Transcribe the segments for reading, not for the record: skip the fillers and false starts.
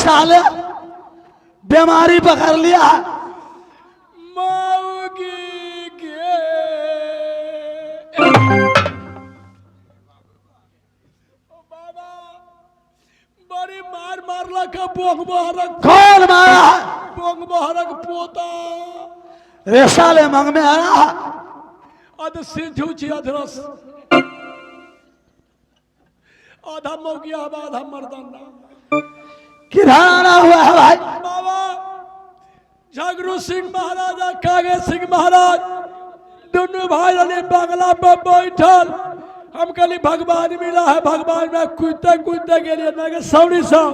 साले, बीमारी पकड़ लिया है। मौगी के बाबा बड़ी मार मारलक बोंग बहरक। कौन मारा है? बोंग बहरक पोता। रे साले, मंग में आ रहा है। अध सिंझू छी अधरस, आधा मौगिया आधा मर्दाना। किधर आना हुआ है भाई? बाबा, झगरू सिंह महाराज आ कागे सिंह महाराज दोनों भाई रहे बंगला पर बैठल। हम कहली भगवान मिला है, भगवान में कूदते कूदते गेलिए ना के सौरी सब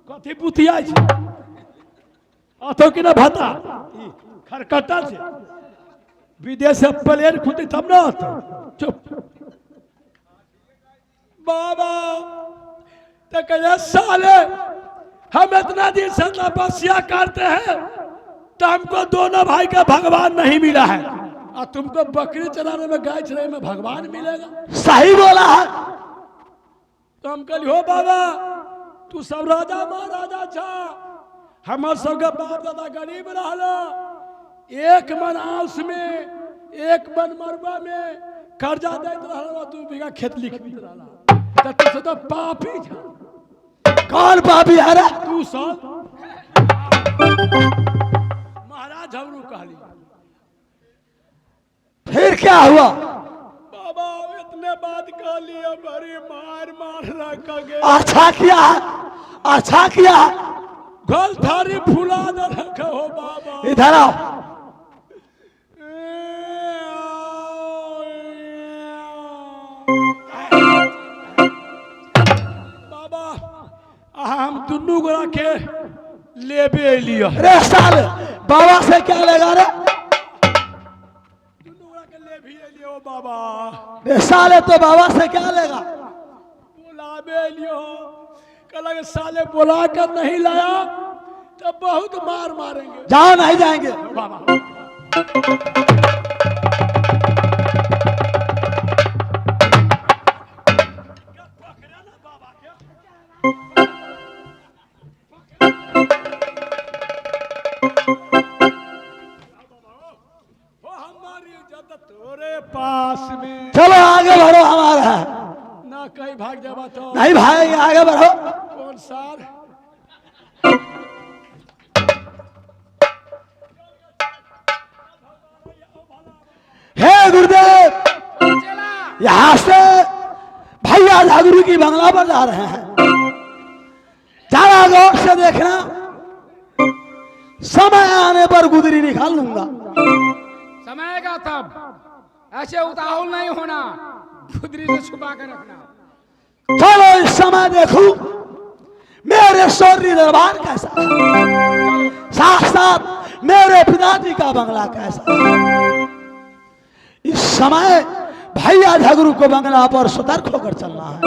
कथी बुतिया छै अतो कि ना भाता खरकटा छै, विदेश से प्लेन खुदे तब ना अतो। चुप बाबा, तो कहे साले हम इतना दिन से तपस्या करते हैं तो हमको दोनों भाई का भगवान नहीं मिला है और तुमको बकरी चराने में गाय चराने में भगवान मिलेगा। सही बोला है। तो हम कहली हो बाबा, तू सब राजा महाराजा छा, हमर सबके बाप दादा गरीब रहला, एक मन आउस में एक मन मरुआ में कर्जा दैत रहला, 2 बीघा खेत लिखबित रहला, तऽ तू सब तऽ पापी छा। कौन पापी है रे? तू सब महाराज हमरू कहली। फिर क्या हुआ? बाबा, इतने बात कहली, बड़ी मार मार रख गे। अच्छा किया है, अच्छा किया है। गल थारी फुला दे रख हो बाबा। इधर आओ। बाबा, हम दुनू गोरा के लेबे एलियो। रे साले, बाबा से क्या लेगा रे? दुनू गोरा के लेबी एलियो बाबा। रे साले, तो बाबा से क्या लेगा? बुलाबे एलियो, कहलक साले बुला कर नहीं लाया तो बहुत मार मारेंगे। जाओ, नहीं जाएंगे। बाबा। ओ हमारी इज्जत तोरे पास में। चलो, आगे बढ़ो, हमारा है। ना कहीं भाग जाबा तो। नहीं भाई, आगे बढ़ो। कौन सार? हे गुरुदेव, यहाँ से भैया झागुरु की बंगला पर जा रहे हैं, जरा गौर से देखना, समय आने पर गुदरी निकाल लूंगा। समय आएगा तब, ऐसे उतावल नहीं होना, गुदरी से छुपा कर रखना। चलो, इस समय देखूं मेरे शौर्य दरबार कैसा है, साथ साथ मेरे पिताजी का बंगला कैसा है। इस समय भैया झगरू को बंगला पर सतर्क होकर चलना है,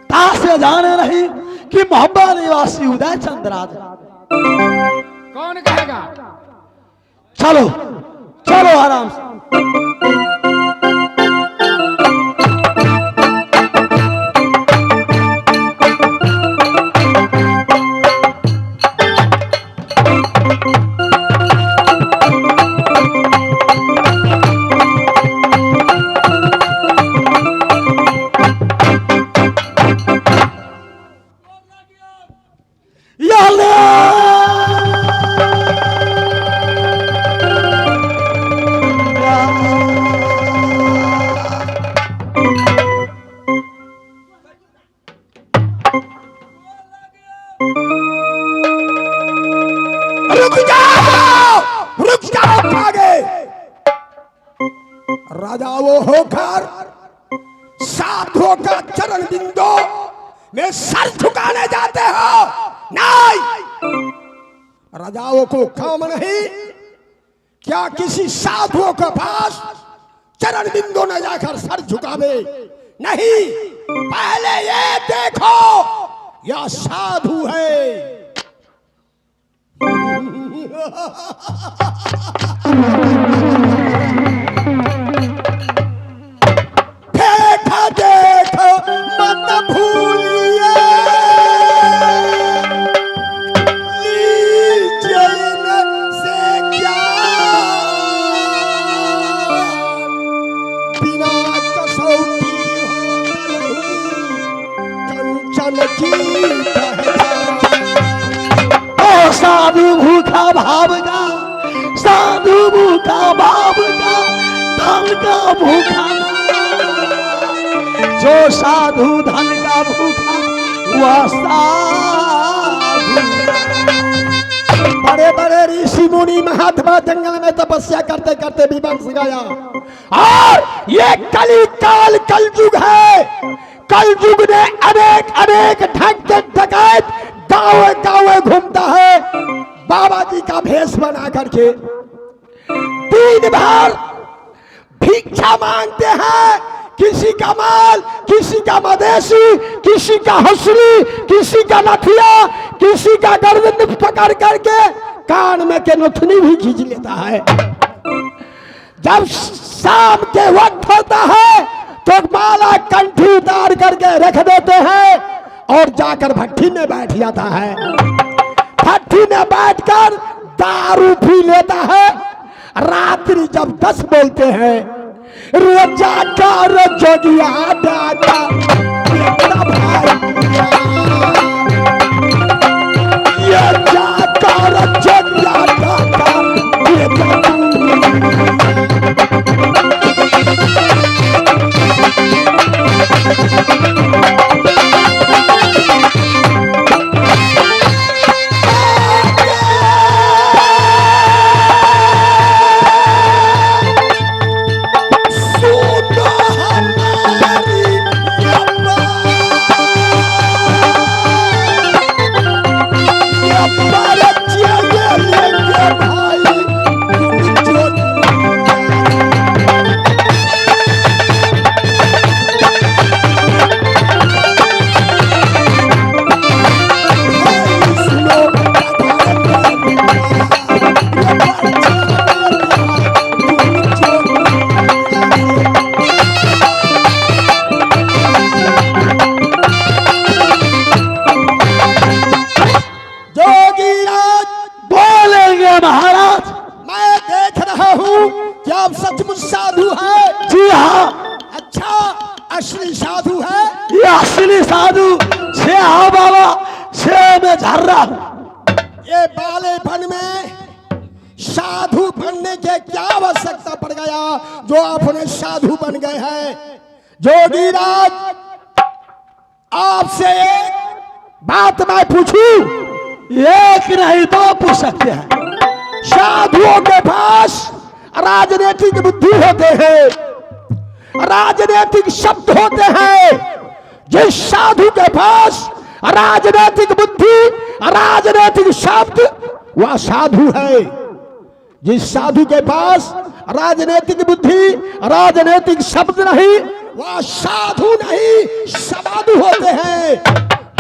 तासे जाने नहीं कि मोहब्बा निवासी उदय चंद्राज। कौन कहेगा? चलो चलो, आराम से। या अल्लाह! रुक जाओ, रुक जाओ आगे। राजा वो होकर साधुओं का चरण बिंदु में सर झुकाने जाते हो? नहीं, राजाओं को काम नहीं क्या किसी साधुओं के पास चरण बिंदु न जाकर सर झुकावे? नहीं, पहले ये देखो यह साधु है। देख देख मत भूलिए। धन की पहचान। ओ साधु भूखा भाव का, साधु भूखा भाव का, धन का भूखा ना। जो साधु धन का भूखा वह साधु। बड़े बड़े ऋषि मुनि महात्मा जंगल में तपस्या करते करते विवंश गया। और ये कली काल कलयुग है। कलयुग ने अनेक अनेक ढंग के डकैत गाँव गाँव घूमता है बाबा जी का भेष बना करके। दिन भर भिक्षा मांगते हैं, किसी का माल, किसी का मदेशी, किसी का हंसली, किसी का नथिया, किसी का गर्दन पकड़ करके कान में के नथुनी भी खींच लेता है। जब शाम के वक्त होता है तो माला कंठी उतार करके रख देते हैं और जाकर भट्ठी में बैठ जाता है। भट्ठी में बैठकर दारू पी लेता है। रात्रि जब 10 बोलते हैं, रोजा कर जोगिया डाका बेटा भाई, ये जाकर जोगिया डाका बेटा। सुनो हमारी अब्बा, ये बच्चे ये लेंगे भाई तुम जो। सुनो जोगीराज बोलेंगे महाराज। मैं देख रहा हूँ कि आप सचमुच साधु हैं। जी हाँ। अच्छा, असली साधु है। ये असली साधु छे हाँ बाबा, छे में झर रहा हूँ। ये बालेपन में साधु बनने के क्या आवश्यकता पड़ गया जो आपने साधु बन गए हैं। जोगीराज आपसे एक बात मैं पूछूं? एक नहीं दो पूछ सकते हैं। साधुओं के पास राजनीतिक बुद्धि होते हैं, राजनीतिक शब्द होते हैं। जिस साधु के पास राजनीतिक बुद्धि, राजनीतिक शब्द, वह साधु है। जिस साधु के पास राजनीतिक बुद्धि, राजनीतिक शब्द नहीं, वह साधु नहीं, समाधु होते हैं।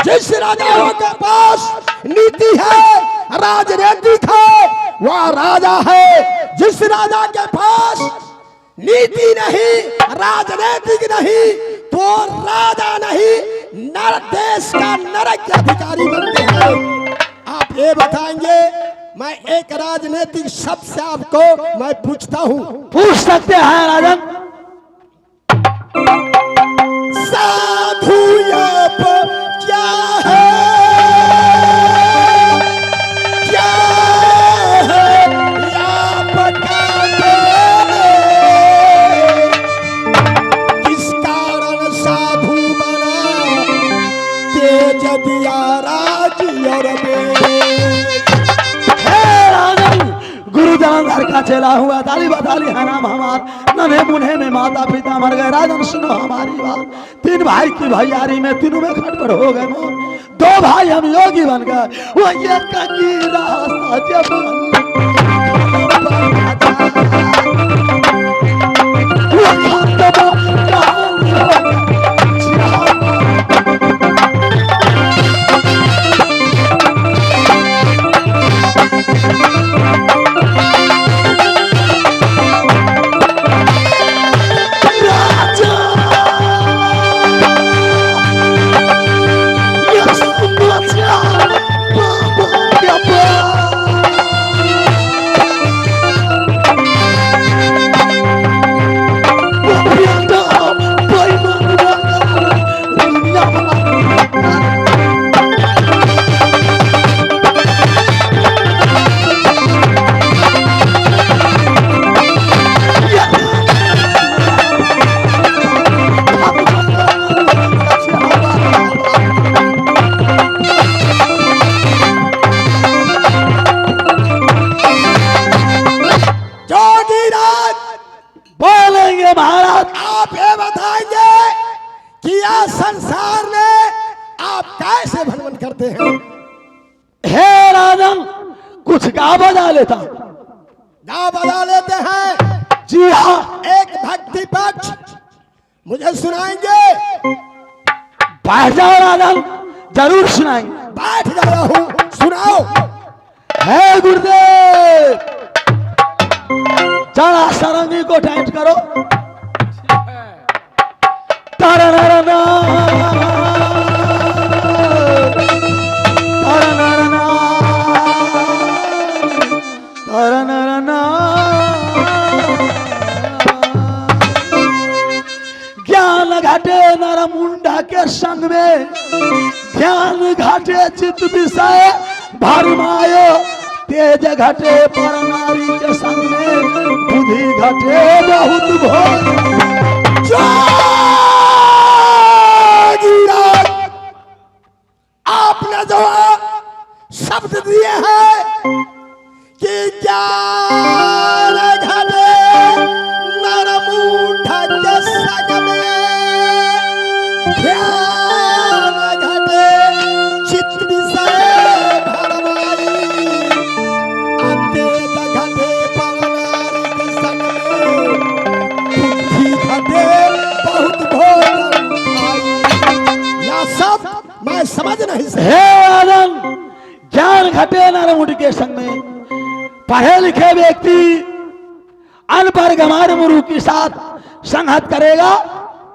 जिस राजाओं के पास नीति है, राजनीतिक है, वह राजा है। जिस राजा के पास नीति नहीं, राजनीतिक नहीं, तो राजा नहीं, नर देश का नरक के अधिकारी बनते हैं। आप ये बताएंगे, मैं एक राजनीतिक शब्द से आपको मैं पूछता हूँ। पूछ सकते हैं राजन। साधु आप क्या है, क्या है आपका भेद? किस कारण साधु बना तेज दिया राज और वेद? हे राजन, गुरु जलंधर का चेला हुआ, दाली बदाली है नाम हमार। नन्हे मुन्हे में माता पिता मर गए। राजन सुनो हमारी बात, 3 भाई की भैयारी में तीनों में खटपट हो गए मोर। 2 भाई हम योगी बन गए। वो ये की रास्ता जब राजा बाबा। बोलेंगे महाराज। आप ये बताएंगे कि यह संसार में आप कैसे भ्रमण करते हैं? हे राजन, कुछ गा बजा लेता। गा बजा लेते हैं? जी हाँ। एक भक्ति पक्ष मुझे सुनाएंगे? बैठ जाओ राजन, जरूर सुनाएंगे। बैठ गया हूँ, सुनाओ। हे गुरुदेव, जरा सारंगी को टाइट करो। तारा ज्ञान घाटे नर मुंडा के संग में, ध्यान घाटे चित विषय भरमायो, तेज घटे पर नारी के संग में, बुद्धि घटे बहुत भोग। जोगीराज, आपने जो शब्द दिए हैं कि ज्ञान घटे नर मूढ़ के संग में, ध्यान घटे चित्त विषय भरमाई, तेज घटे पर नारी के संग में, बुद्धि घटे बहुत भोजन खाई। यह सब मैं समझ नहीं सकता। हे आनंद, ज्ञान घटे नरमुंड के संग में, पढ़े लिखे व्यक्ति अनपढ़ गंवार मुरु के साथ संगत करेगा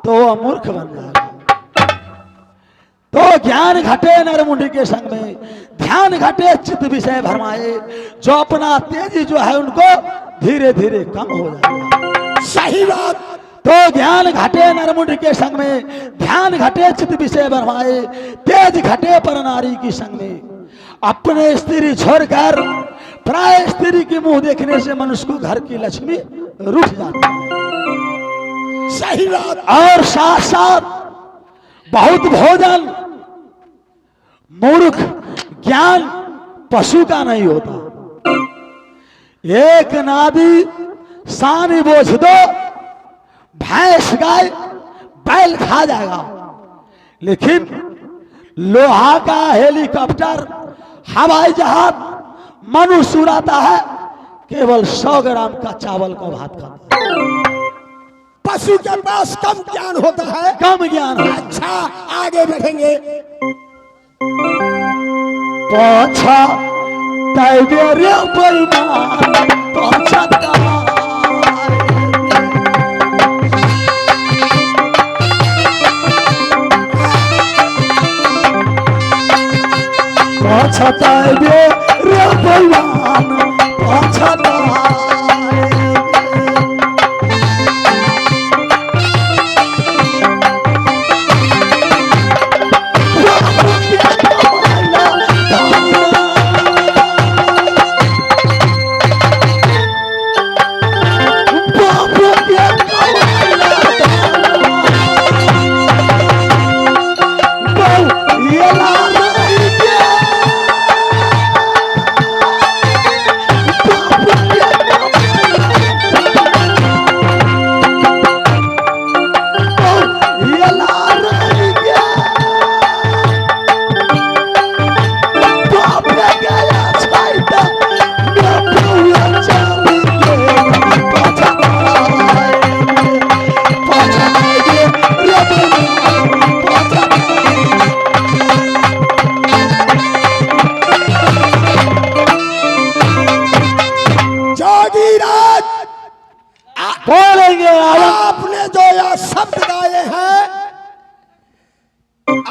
तो वह मूर्ख बन जाएगा। तो ज्ञान घटे नरमुंड के संग में, ध्यान घटे चित्त विषय भरमाए, जो अपना तेजी जो है उनको धीरे धीरे कम हो जाएगा। सही बात। तो ज्ञान घटे नरमुंड के संग में, ध्यान घटे चित्त विषय भरमाए, तेज घटे पर नारी की संग में, अपने स्त्री छोड़कर प्राय स्त्री के मुंह देखने से मनुष्य को घर की लक्ष्मी रूठ जाती है। सही बात। और साथ साथ बहुत भोजन मूर्ख ज्ञान पशु का नहीं होता। एक नादी सानी बोझ दो, भैंस गाय बैल खा जाएगा, लेकिन लोहा का हेलीकॉप्टर हवाई जहाज मनुष्य उड़ाता है, केवल 100 ग्राम का चावल का भात खाता है। पशु के पास कम ज्ञान होता है। कम ज्ञान होता है। अच्छा, आगे बढ़ेंगे। पछा तैबेरे बेईमान, पछा पछताबे रे बेईमान, पछताबे। जोगीराज, बोलेंगे आलम। आपने जो यह शब्द गाए हैं,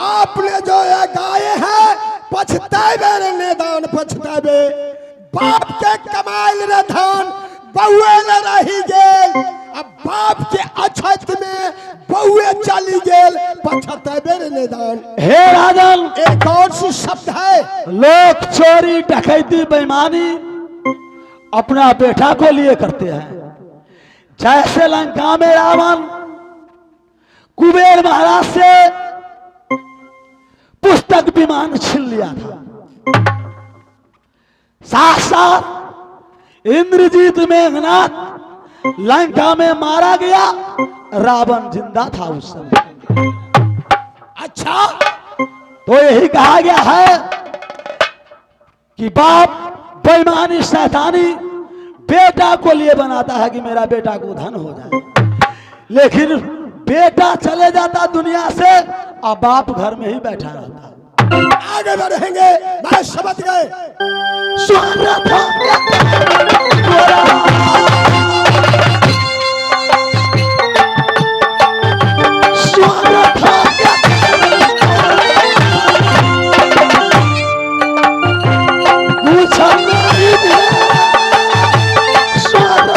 आपने जो यह गाए हैं, पछतावे रे निदान पछतावे, बाप के कमाइल रे धान बउए न रही गेल, अब बाप के अछैत में बउए चली गेल, पछतावे रे निदान। हे राजन, एक और सी शब्द है। लोग चोरी डकैती बेईमानी अपना बेटा को लिए करते हैं। जैसे लंका में रावण कुबेर महाराज से पुस्तक विमान छीन लिया था, साथ साथ इंद्रजीत मेघनाथ लंका में मारा गया, रावण जिंदा था उस समय। अच्छा, तो यही कहा गया है कि बाप बेईमानी शैतानी बेटा को लिए बनाता है कि मेरा बेटा को धन हो जाए, लेकिन बेटा चले जाता दुनिया से और बाप घर में ही बैठा रहता है। आगे बढ़ेंगे, मैं समझ गए। स्वार्थ स्वार्थ कुछ नहीं दे, स्वार्थ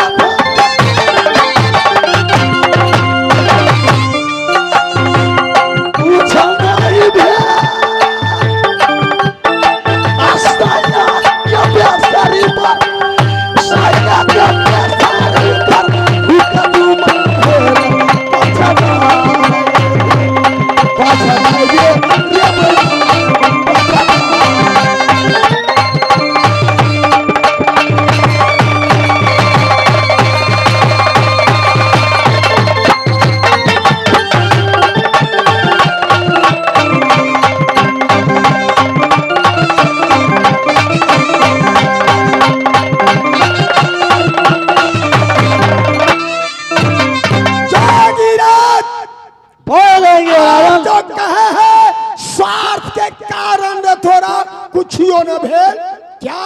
कुछ नहीं दे। जोगीराज बोलेंगे रावण जो कहे है स्वार्थ के कारण रे थोड़ा कुछ ही न भेल, क्या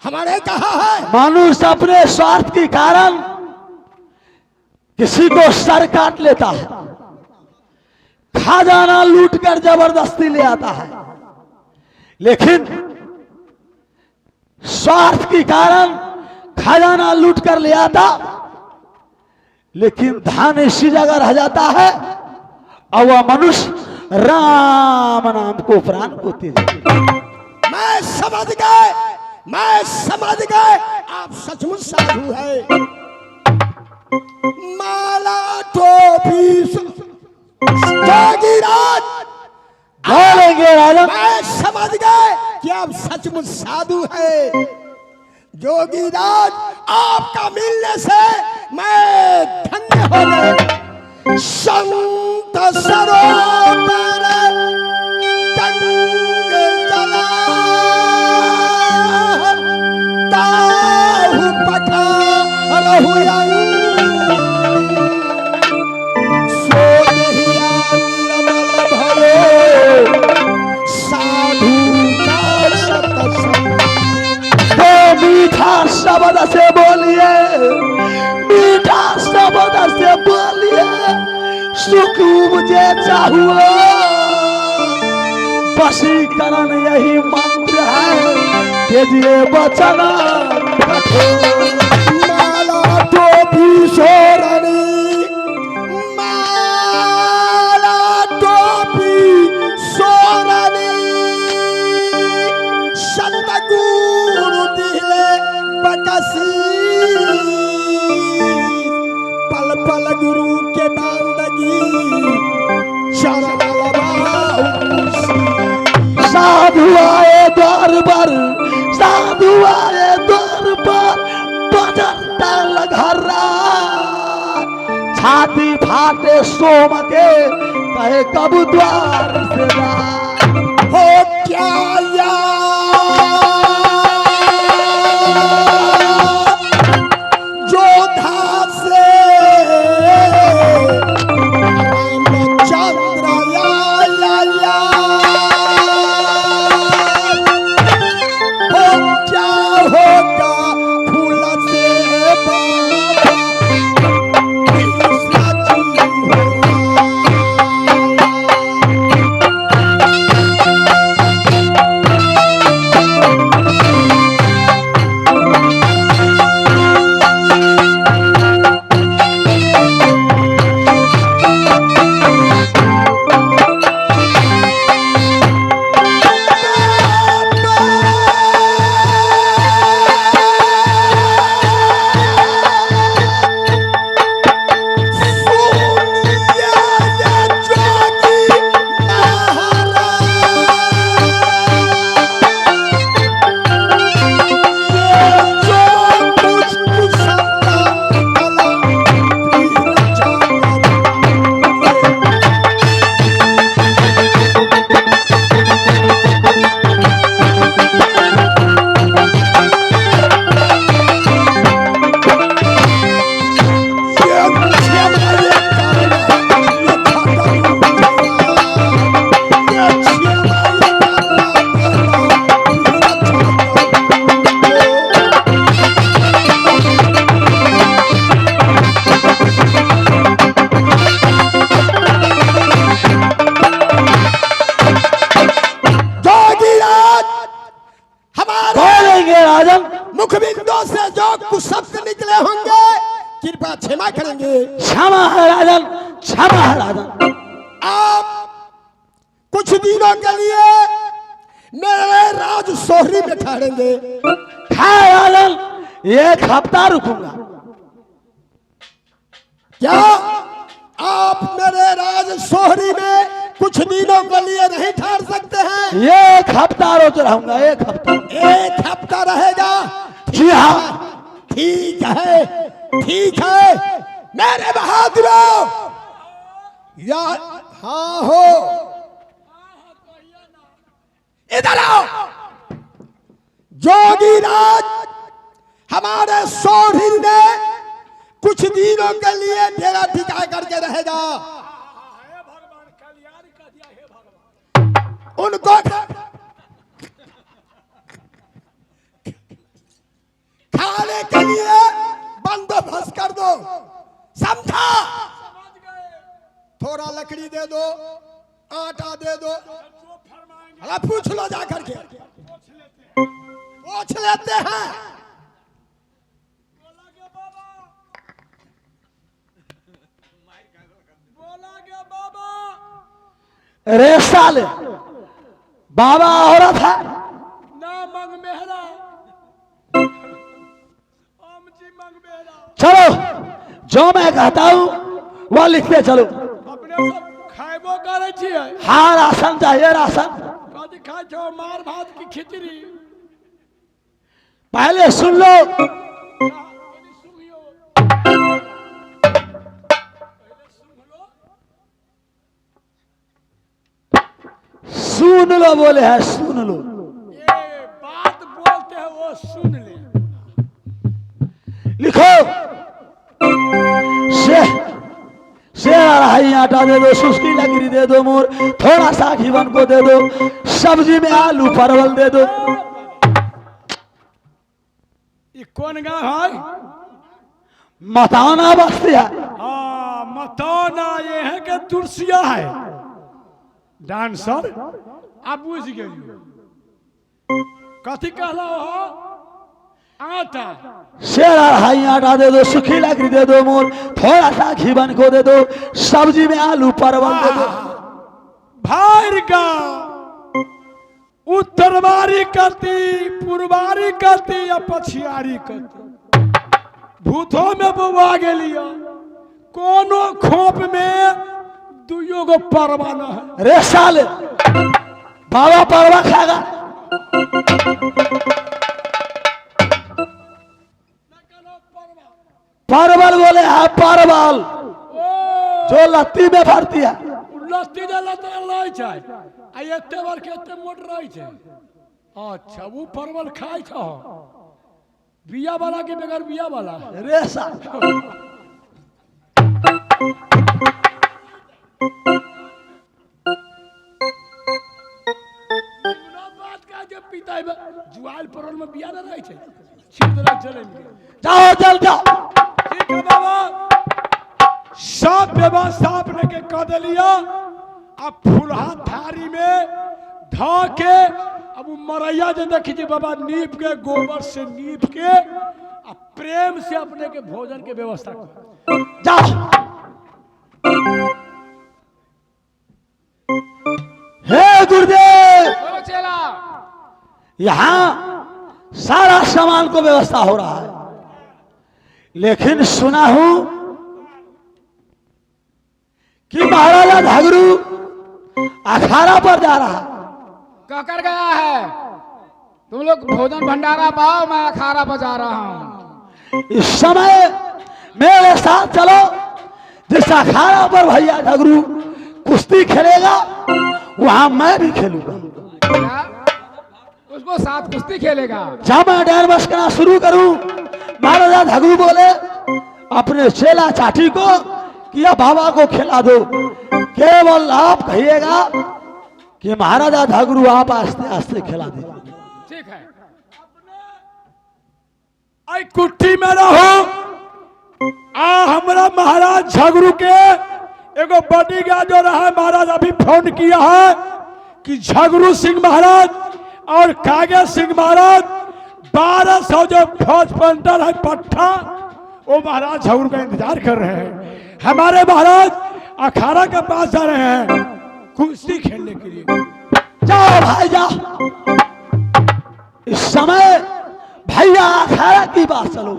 हमारे कहा है? मनुष्य अपने स्वार्थ के कारण किसी को सर काट लेता है, खजाना लूट कर जबरदस्ती ले आता है, लेकिन स्वार्थ के कारण खजाना लूट कर ले आता, लेकिन धन इसी जगह रह जाता है और वह मनुष्य राम नाम को प्राण को तेज। मैं समझ गए, मैं समझ गए, आप सचमुच साधु है। माला टोपी जोगीराज बोलेंगे राजन। मैं समझ गए कि आप सचमुच साधु है। जोगीराज आपका मिलने से मैं धन्य हो गए। संत सरोवर गंग जला ताहु पखा रहुयंग सो देहिया निर्मल भयो साधु का सतसंग। तो मीठा शब्द से बोलिए, मीठा शब्द से बोलिए, सुख उपजे चाहुओ, वशीकरण यही मंत्र है, दीजिए वचन कठोर। माला टोपी सोरनी, माला टोपी सोरनी, सतगुरु दिले बकसी, पल पल गुरु के बांदगी चरण लबाऊसी। साधु आए द्वार पर, साधु आए द्वार पर, बजरता लघरा, छाती फाटे सोम के, कहे कब द्वार से जा। हो क्या या जोधा से रामचंद्र या या या, हो क्या होगा फूल से बाबा कृष्ण जी हो। करेंगे। क्षमा है राजन, क्षमा है राजन। आप कुछ दिनों के लिए मेरे राज सोहरी में ठहरेंगे। है राजन, एक हफ्ता रुकूंगा। क्या आप मेरे राज सोहरी में कुछ दिनों के लिए नहीं ठहर सकते हैं? एक हफ्ता रोज रहूंगा, एक हफ्ता। एक हफ्ता रहेगा? जी हाँ। ठीक है, ठीक है मेरे बहादुरों। या हाँ हो, इधर आओ। जोगी राज हमारे सोहरी में कुछ दिनों के लिए डेरा टिका करके रहेगा। उनको खाने के लिए बंदोबस्त कर दो, समझा? थोड़ा लकड़ी दे दो, आटा दे दो। अरे पूछ लो जा करके, पूछ लेते हैं। रे साले, बाबा औरत है। ना मंग मेहरा, ओम जी मंग मेहरा। चलो, जो मैं कहता हूँ वह लिखते चलो। अपने सब खाइबो करै छियै? हाँ, राशन चाहिए, राशन। कथी खाइ छौ, मार भात की खिचड़ी? पहले सुन लो। कनि सुनियो, पहले सुन लो। सुन लो बोले है, सुन लो। ये बात बोलते हैं वो सुन ले। लिखो, से शेर अढ़ाई आटा दे दो, सुस्की लकड़ी दे दो, मोर थोड़ा सा घीवन को दे दो, सब्जी में आलू परवल दे दो। ई कोन गाँव है? मताना बस्ती है। हाँ, मतौना, ये है के तुलसिया है डांसर। आप बुझ गेलियो कथी कहला हो? आटा। शेर अढ़ाई आटा दे दो, सुखी लकड़ी दे दो, मोर थोड़ा सा घीवन को दे दो, सब्जी में आलू परवल दे दो। भर गाँव उत्तरवारी करती, पूर्वारी करती या पछियारी करती, भूथो में बौआ गेलियो, कोनो खोप में दुइयो गो परवा न है। रे साले, बाबा परवा खाएगा? परवल बोले है, परवल। ओ जो लत्ती में भरती है। लत्ती जे लतरल रहै छै आ एते बड़के एते मोट रहै छै। अच्छा, ओ परवल खाइ छौ बिया वाला के बगैर बिया वाला? रे साले, निमनो बात का जे पिताई में जुआल परवल में बिया न रहै छै, छीट देलक जलम के। जाओ, जल जाओ। ठीक है बाबा, सब व्यवस्था अपने के कऽ देलिया। अब फुलहा थारी में धऽ के अब उ मरैया जे देखी छी बाबा, नीप के, गोबर से नीप के आ प्रेम से अपने के भोजन के व्यवस्था कर। जाओ। हे गुरुदेव। बोलो चेला। यहाँ सारा सामान को व्यवस्था हो रहा है, लेकिन सुना हूं कि महाराजा झगरू अखाड़ा पर जा रहा है। कहकर गया है, तुम लोग भोजन भंडारा पाओ, मैं अखाड़ा बजा रहा हूँ। इस समय मेरे साथ चलो, जिस अखाड़ा पर भैया झगरू कुश्ती खेलेगा वहां मैं भी खेलूंगा। क्या उसको साथ कुश्ती खेलेगा? जब मैं डैर मस्कना शुरू करूं, महाराजा झगरू बोले अपने चेला चाटी को कि यह बाबा को खिला दो। केवल आप कहिएगा कि महाराजा झगरू आप आस्ते आस्ते खिला दीजिए। ठीक है। आई कुट्टी में रहो आ हमरा महाराज झगरू के एगो बॉडीगार्ड जो रहा है, महाराज अभी फोन किया है कि झगरू सिंह महाराज और कागे सिंह महाराज 1200 जो फौज पंटल है पट्टा वो महाराज झगड़ू का इंतजार कर रहे हैं। हमारे महाराज अखाड़ा के पास जा रहे हैं कुश्ती खेलने के लिए। जाओ भाई जाओ, इस समय भैया अखाड़ा की बात चलो।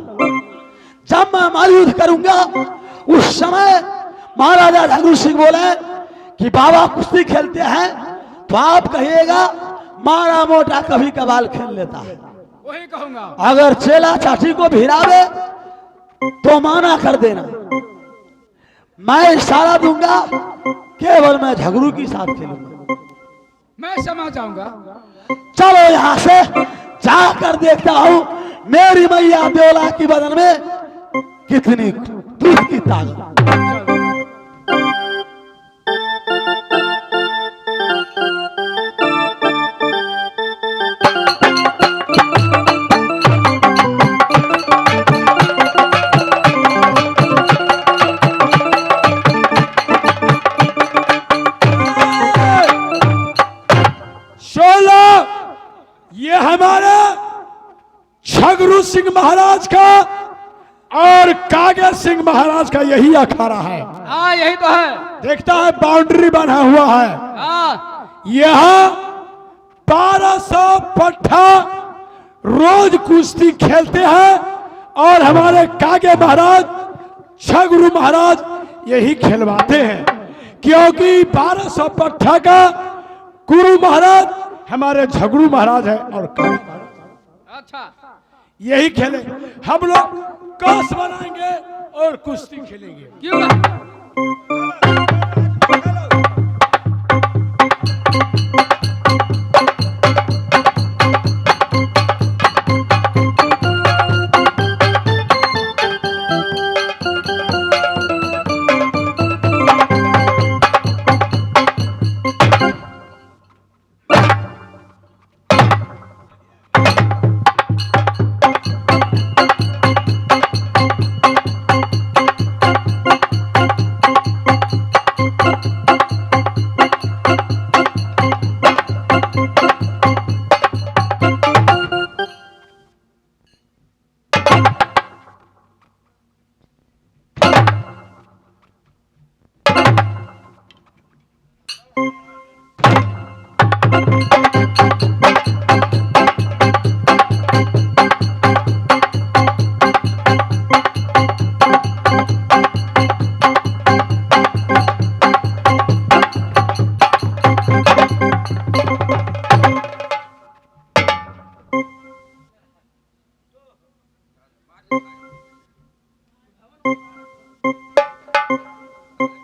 जब मैं मल्लयुद्ध करूंगा उस समय महाराजा झगरू सिंह बोले कि बाबा कुश्ती खेलते हैं, तो आप कहिएगा मारा मोटा कभी कभार खेल लेता है। वही कहूंगा। अगर चेला चाची को भिड़ावे तो माना कर देना, मैं इशारा दूंगा, केवल मैं झगड़ू के साथ खेलूंगा। मैं समझ जाऊंगा। चलो यहां से जाकर देखता हूं मेरी मैया देवला की बदन में कितनी दूध की ताकत। चलो। शोला, ये हमारे छगरू सिंह महाराज का और कागर सिंह महाराज का यही अखाड़ा है। हाँ यही तो है। देखता है बाउंड्री बना हुआ है। हाँ यहाँ 1200 पट्ठा रोज कुश्ती खेलते हैं और हमारे कागे महाराज छगरू महाराज यही खेलवाते हैं, क्योंकि 1200 पट्ठा का गुरु महाराज हमारे झगड़ू महाराज है और कागे महाराज। अच्छा यही खेले हम लोग कस बनाएंगे और कुश्ती खेलेंगे। क्यों?